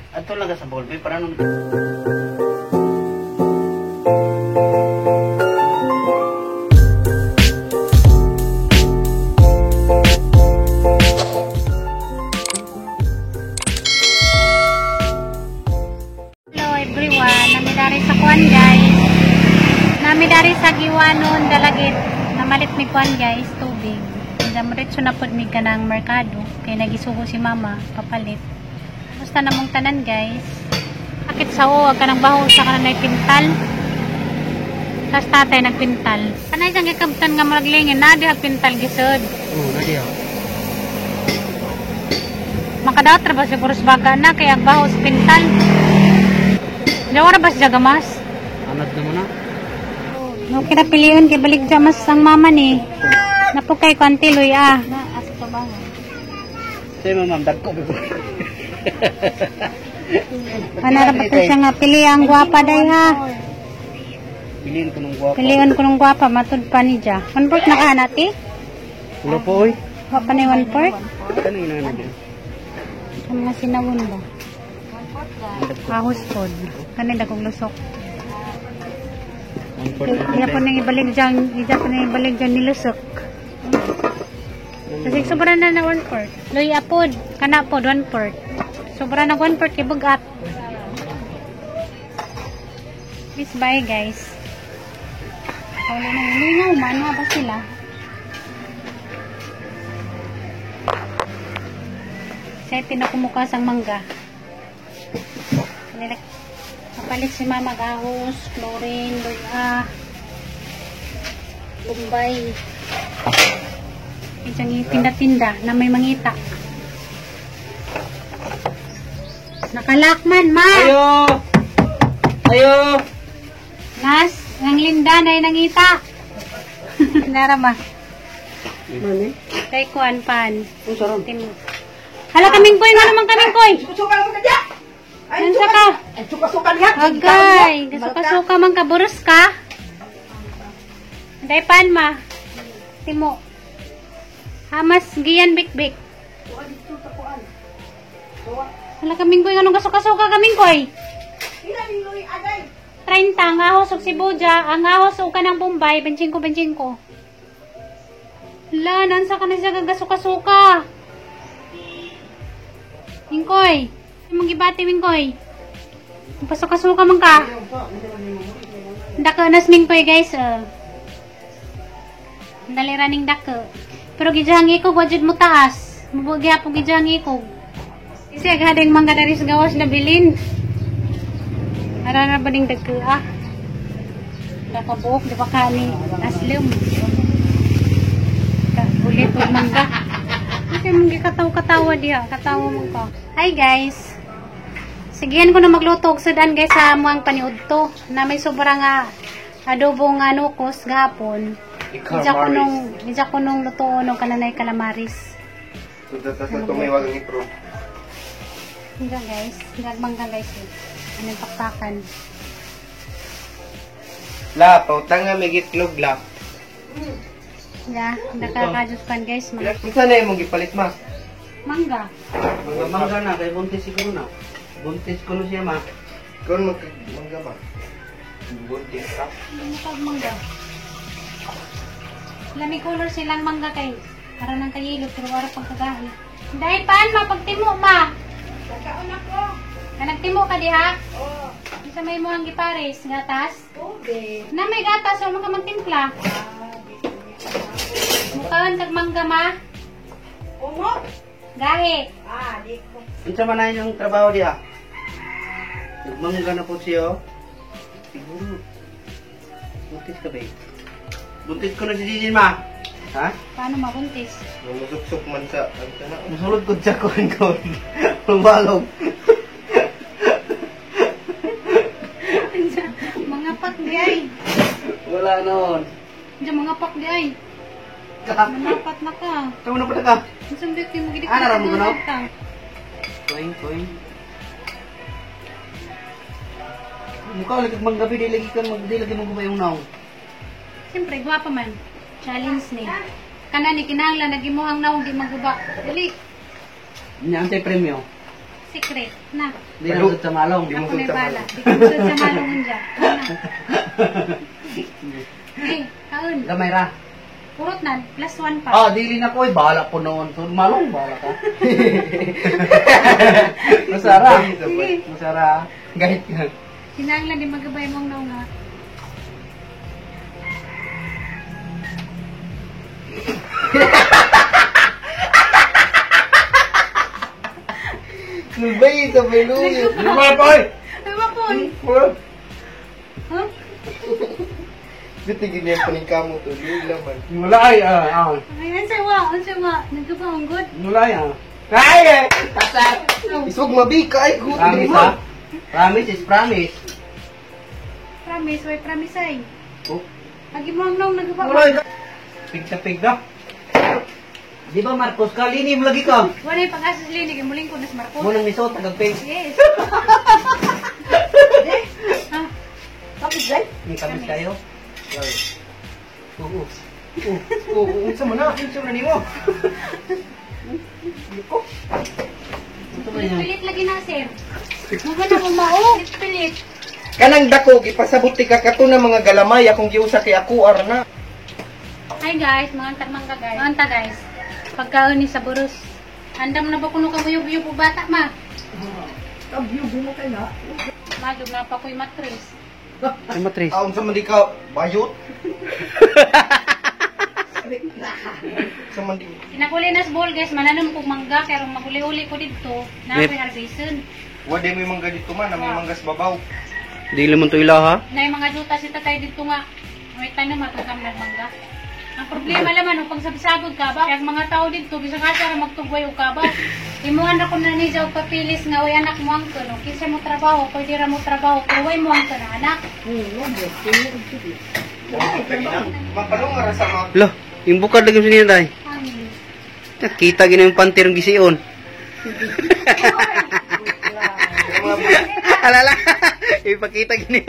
Ato lang ka sa ballpen para nung Hello everyone, nami dari sa kuan guys. Nami dari sa Giwanon, Dalagit. Namalit mi kuan guys, tubig. Diretso na pud mi kanang merkado kay nagisugo si mama papalit. Basta namong tanan guys. Akit sa o kanang baho sa kanang pintal. Tas tatay nagpintal. Kanay siyang gikabtan nga murag lingin na diha pintal gisod. Oh, na diha. Makadaot ra ba siguro sa baga na kay ang baho sa pintal. Jawa ra ba siya gamas? Anad na mo na. No, kira pilihan kay balik dyan mas ang mama ni. Napukay kwanti luy ah. Say ma'am, dagko ba. Ana ra ba to siya nga pili ang gwapa day ha. Piliin ko nung gwapa. Pilihan ko ng gwapa matud pa ni dya. One fourth na ka nati? Wala po oy. Wa pa ni one fourth? Kano ina na diha? Ang mga sinawon ba? Ahos pod. Kani dagong lusok. One fourth na Iya po nang ibalik dyan, iya po nang ibalik dyan nilusok. Kasi sobra na na one fourth. Luy apod, kana pod one fourth. Sobra na one fourth kay bugat. Please bye guys. Wala na lingaw man nga ba sila? Siya pinakumuka sang mangga. Kapalit si Mama gahos, chlorine, luya, bombay. Ito tinda-tinda na may mangita. Nakalakman, ma! Ayo! Ayo! Nas, ang linda na yung nangita. Nara ma. Mani? Kay kuan pan. Unsa ron? Timo. Hala kaming koy, nga naman kaming koy. Suka mo ka diya. Ay, Nansa ka? Ay, suka-suka niya. Agay, gasuka-suka man ka, buros ka. Day pan ma. Timo. Hamas giyan bik-bik. Hala kaming koy, anong gasuka-suka kaming koy? 30 ang ahos og sibuja, ang ahos og kanang Bombay, 25 25. Hala, nansa ka na siya gagasuka-suka. Mingkoy, mong gibati Mingkoy. Pasuka-suka man ka. Dako nas Mingkoy guys. Dali raning dako. Pero gijang ikog wajud mo taas. Mubugi gyapon gijang ikog. Kasi aghadeng mangga dari sa gawas na bilin. Ara na ba ning dako ah. Nakabuok di ba ka ni Aslum. Ka ulit og mangga. Kasi mong gikataw-katawa diha, katawa mo ka. Hi guys. Sigihan ko na magluto og sudan guys sa amuang paniudto na may sobra nga adobo nga nukos gahapon. Ija ko nung lutoon og kananay calamaris. Ija guys, gagmangga guys. Anong pakpakan? La, pautang nga may gitlog la. Ya, nakakajus pan guys. Unsa na imong gipalit ma? Mangga. Mangga mangga na kay buntis siguro na. Buntis kuno siya ma. Kon mangga ba? Buntis ka. Mukag mangga. Lami color silang mangga kay para nang kayilot pero wala pang kagahi. Dahil paan ma pagtimo ma. Nagkaon ako. Nagtimo ka diha? Oo. Isa may mo ang gipares gatas? Tubig. Na may gatas o mga magtimpla. Mukaan kag mangga ma. Umo? Gahi. Ah, di ko. Unsa man na inyong trabaho diha? Nagmangga na po siya. Siguro. Buntis ka ba eh? Buntis ko na si Gigi ma. Ha? Paano mabuntis? Lumusuksok man sa ano na. Musulod ko siya ko ko. Lumalog. Mga pak di ay. Wala noon. Diyan mga pak di ay. Ka. Manapat na ka. Tama na pala ka. Isang bit yung magidik. Ah, naramon ko na? Koing, koing. Mukha ulit kag manggabi, di lagi ka mag, di lagi magubay yung naong. Siyempre, gwapa man. Challenge ni. Kana ni kinahanglan nagimuhang naong di maguba. Dali. Niya antay premyo. Secret. Na. Di na sud sa malong. Di mo Ako sud na sa bala. malong. Di ko sud sa malong unja. Na. Eh, kaon. Gamay ra. Purot na. Plus one pa. Ah, dili na ko eh. Bahala po noon. So, malong, bahala ka. Masara. Sige. Masara. Gahit ka. Kinahanglan di magabay mong naunga. Sulbay sa beluyo. Lima pa oy! Ay, wapon. Huh? Bitigin niya paningkamo to. Lula man. Wala ay, ah, ah. Ay, unsay wa, unsay wa. Nagkabaong good. Wala ay, ah. Ay, eh! Tasar! Isog mabika ay good. Promise, ha? Promise is promise. Promise, way promise ay. Oh. Agi mo ang naong nagkabaong. Wala ay. Pig sa pig na. Di ba, Marcos? Kalinim lagi ka. Wala yung pag-asa sa linig, muling ko na si Marcos. Munang miso, tagag pig. Yes. Ha? Tapos dahil? May kamis kayo. Oo. Oo, oo, unsa man na? Unsa man nimo? Liko. Ito ba niya? Pilit lagi na, sir. Mga na mao. Pilit. Kanang dako gipasabot ti ka kato na mga galamay akong giusa kay ako arna. Hi guys, mga mangga guys. Mga guys. Pagkaon ni sa buros. Andam na ba kuno ka buyog-buyog o bata ma? Kabyo, bumatay na. Madug na pa ko'y matris. Ay, matris. Ah, unsa man di ka bayot? Unsa man di? Kinakuli na sa bowl guys, mananom kong mangga kaya rong maguli-uli ko dito na ako'y harveston. Wa di may mangga dito man, may manggas babaw. Di naman to ila, ha? Na yung mga juta si tatay dito nga. May tanom matugam ng mangga. Ang problema laman, kung pagsabsabog ka ba, kaya ang mga tao dito, bisang asa ra magtugway o ka ba. Imuhan ra ko na ni og papilis nga, uy anak mo ang kuno, kinsa mo trabaho, pwede ra mo trabaho, pero way mo ang kuno, anak. Mapalong ra sa mga Lo, yung bukad lagi sa niya, day. Amin. Nakita gina yung panty ng gisiyon. Alala, ipakita gini.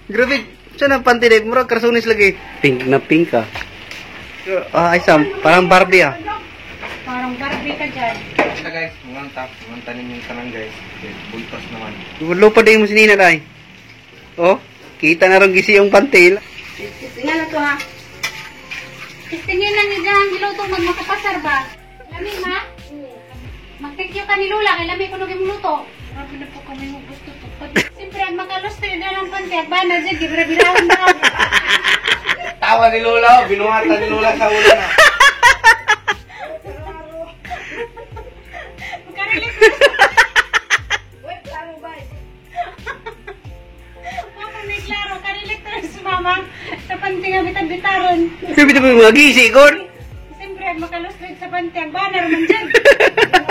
Grabe, saan ang panty day? Murag karsunis lagi. Pink na pink ah. Ah, ay Sam, parang Barbie ah. Parang Barbie ka dyan. Ito guys, manganta, manganta ninyong tanan guys. Okay, bultos naman. Lupa din mo sinina day. Oh, kita na ron gisi yung panty. Tingnan na to ha. Tingin lang ni Jang, giluto mag makapasar ba? Lami ma? Mag-thank you ka ni Lula, kay lami ko nung luto. Grabe na po kami mo gusto to. Siyempre, ang makalusto yun ang panty, at ba na dyan, gibra-birahon na. Tawa ni Lola, oh. Binuhatan ni Lola sa ulo na. Magkarilit Wait, klaro ba? Mama, may klaro, karilit na si mama. Sa panty nga bitang bitaron. Sabi na mga gisi kon. Siyempre, ang makalusto sa panty, ang banner man dyan.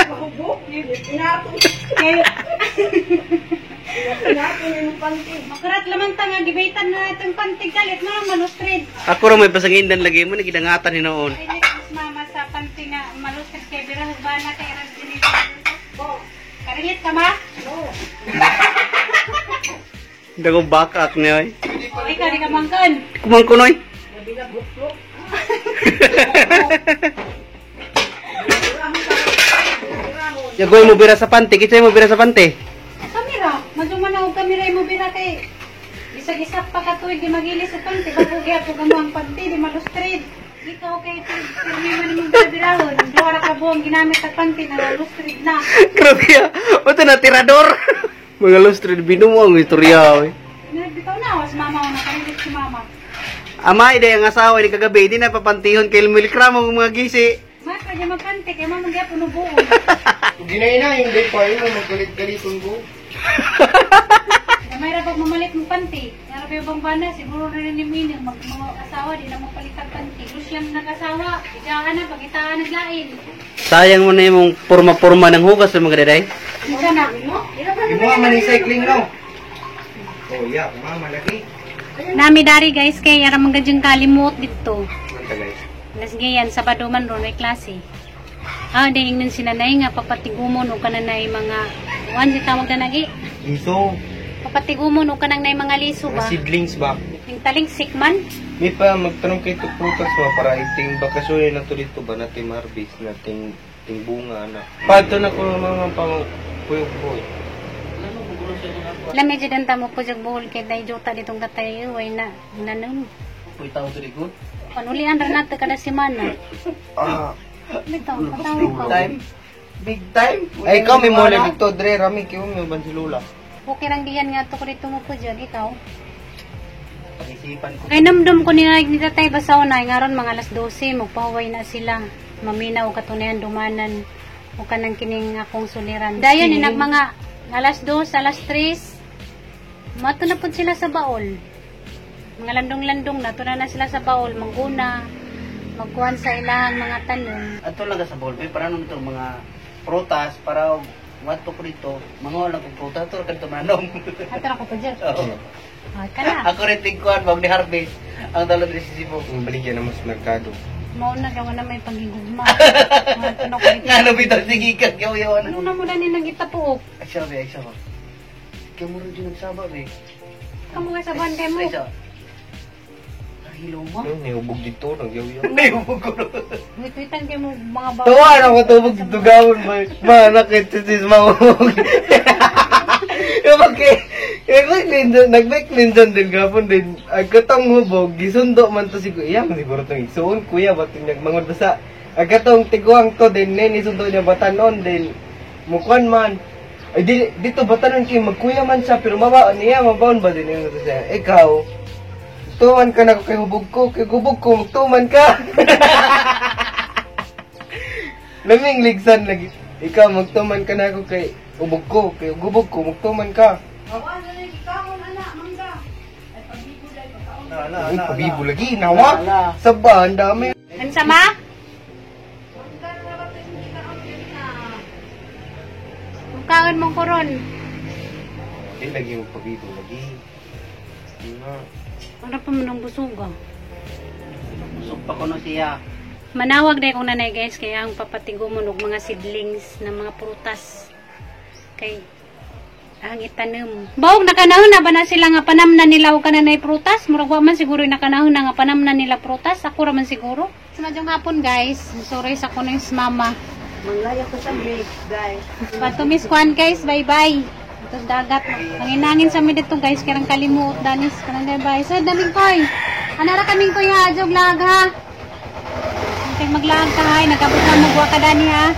Mahubo. Inato. Kaya, Inato niya ng panty. makurat laman ta nga, gibaitan na itong panty galit na malustrid. Ako ra may pasangindan lagi mo nagidangatan ni noon. Karilit na si mama sa panty nga malustrid kay birahog bana kay ras dinili. Oh, Karilit ka ma? no. Dagong bakak niya ay. O, ikaw, di ka mangkan. Kumangkunoy. Nabinaguklok. Yagoy mo bira sa panty, kitsay mo bira sa panty. Kamera, maduma na og kamera imo bira kay bisag-isa pa ka tuig di magili sa panty, bago gyapon ka mo ang panty di malustrid. Ikaw kay pirmi man imong birahon, duha ra ka buong ginamit sa panty na lustrid na. Grabe ah. Ito na tirador. Mga lustrid binumo ang istorya oy. Bitaw na was mama na karilit si mama. Ama ide ang asawa ni kagabi di na papantihon kay Milkram ang mga gisi. Ma kanya magpanty kay mama gyapon buo. Ginay na yung day pa yun, maggalit-galiton ko. Gamay ra pag mamalit mo panty. Nara pa yung bang bana, siguro na rin ni Mini, mag mga asawa, di na mo palitag panty. Lusyang nag-asawa, ijaan na, pagitaan naglain. Sayang mo na yung porma-porma ng hugas sa mga daday. Isa na. Yung mga mani-cycling no. Oh yeah, mama lagi. Nami dari guys kay ara mangadyang kalimot dito. Manta guys. Las gayan Sabado man ron may klase. Ah, di ingnon si nanay nga papatigumon o kananay mga kuan si tawag na nagi. Liso, Papatigumon o kanang nay mga liso mga ba? seedlings ba? Yung talingsik man. May pa magtanong kay to prutas mo para iting bakasyon na to dito ba natin harvest nating ting bunga na. Padto na ko mga pang puyok boy. Lami jud ang tamo po jag buhol kay day juta ditong katay way na nanom. Puy tao sa likod. Panulian ra nato kada semana. Ah, Bitaw, patawa Big ko. time. Big time. ay ikaw may mole dito dre rami kayo may ban si Lola. Okay lang diyan nga to ko dito mo po jag ikaw. Pag-isipan ko. Kay namdom ko ni ni tatay basaw na ngaron mga alas 12 magpahuway na sila. Maminaw katunayan dumanan o kanang kining akong suliran. Dayon ni nag mga alas 2, alas 3. Mato na pud sila sa baol. Mga landong-landong na na na sila sa baol, mangguna, magkuhan sa ilang mga tanom. Ato lang ka sa ballpen para nung itong mga prutas para wato ko dito, mga wala kong prutas to kanto manom. Ato ra ko pa dyan. Oo. Ah, kana. Ako rin tingkuan wag ni harvest ang talon ni Sisibo. Ang baligya na mas merkado. Mao na gawa na may panghigugma. Ato na ko dito. Nga no bitaw sige ka kyo yo Ano na mo na ni nagitapuok? Ay sabi ay sabi. Kaya mo rin nagsaba be. Kamu nga sa bande mo. Ay sabi. Ay hilo mo. Ano, nihubog dito nagyaw-yaw. Nahubog ko. Witwitan kayo mo mga bawo. Tawa na ko tubog dugawon ba. Ma nakit sis mahubog. Yung okay, nag-bike ninjan din gapon din. Ag katong hubog gisundo man to si kuya, siguro tong igsuon kuya ba't nagmangod basta. Ag katong tiguang to din nini sundo niya batanon din. Mukuan man. Ay di, dito batanon kay magkuya man siya pero mabaon niya mabaon ba din yung siya. Ikaw tuman ka na ko kay hubog ko, kay hubog ko, magtuman ka. Laming ligsan lagi. Ikaw magtuman ka na ako kay ubog ko, kay gubog ko, magtuman ka. Ala Uy, pabibo lagi, nawa. Saba, ang dami. Unsa ma? Kaon mong koron. Eh, lagi mo pabibo lagi. Nga. Ano pa man ang busog ah. Busog pa ko no siya. Manawag na kong nanay guys kaya ang papatigumon og mga seedlings ng mga prutas. Kay ang itanom. Bawog nakanahon na ba na sila nga panamna nila og kananay prutas? Murag wa man siguro yung nakanahon na nga panamna nila prutas. Ako ra man siguro. Sa madyong hapon guys, sorry sa kuno yung mama. Manglaya ko sa mix, guys. Patumis kuan guys, bye-bye. Ito sa dagat. Panginangin sa mi dito guys, karang kalimuot danis kanang bye. So daming koy. Anara kaming koy ha, jog lag ha. Kay maglaag ka ha, nagabot ka magwa ka dani ha.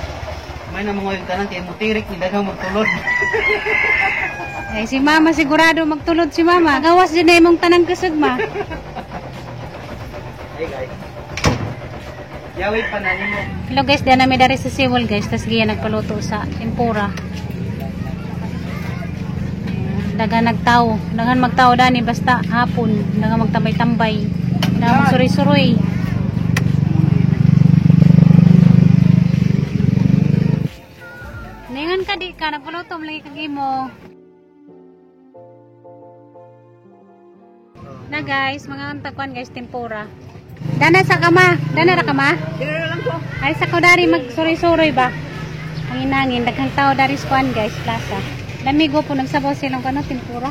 May na mga yung tanan kay mutirik ni daghang magtulod. Ay si mama sigurado magtulod si mama. Gawas din na imong tanang kusog ma. Ay guys. Yawi pa na nimo. Hello guys, diyan namin dari sa Sewol guys, tas giya nagpaluto sa tempura. Dagan nagtao, daghan magtao dani basta hapon, dagan magtambay-tambay. Dagan magsuroy-suroy. Ningon ka di ka nagpaluto mo lagi kag imo. Na guys, mga antagwan guys tempura. Dana sa kama, dana ra kama. Dira na lang ko. Ay sa ko dari magsuroy-suroy ba? Ang inangin, daghang tao dari sa kuan guys, plaza. Lamigo po nagsabaw silang kano tempura.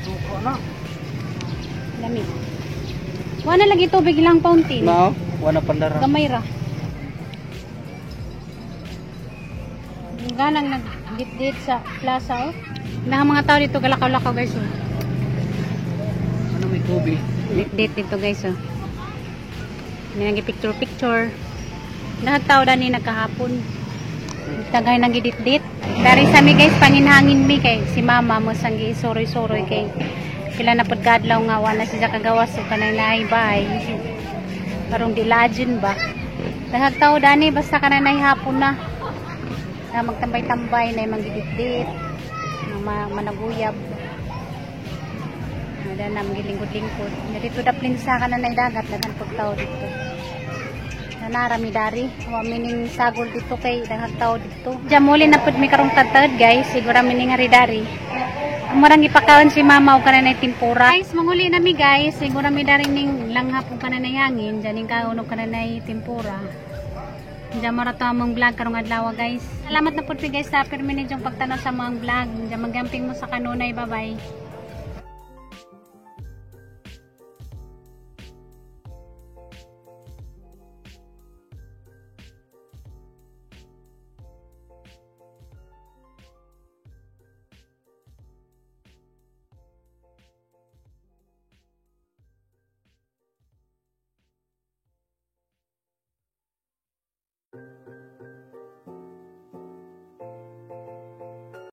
Suko na. Lami. Wala lagi tubig lang fountain. Mao, wala pandara. Gamay ra. Ganang nag-dit sa plaza oh. Nah, mga tao dito galakaw-lakaw guys oh. Ano may tubig? Dit dito guys oh. May nagi picture picture. Lahat tao dani nagkahapon. Tagay nang gidit-dit. Dari sa mi guys panginhangin mi kay si mama mo sang giisuroy-suroy kay pila na pud kadlaw nga wala siya kagawas so kanay naay bay. Karong dilajin ba. Dahag tao dani basta kanay hapon na. Na magtambay-tambay na manggidit-dit. Na managuyab. Ada na magilingkod-lingkod. Nga dito daplin sa kanan ay dagat daghan pag tao dito. Nanarami dari. Wa mining sagol dito kay daghang tao dito. Jamuli na pud mi karong tadtad guys. Siguro mi ning dari. Murang ipakaon si mama og kananay tempura. Guys, manguli na mi guys. Siguro mi dari ning langhap og kananay hangin. Diyan ning kaon og kananay tempura. Diyan mara to among vlog karong adlaw guys. Salamat na pud mi guys sa pirmi ninyong pagtanaw sa among vlog. Diyan magamping mo sa kanunay. Bye bye.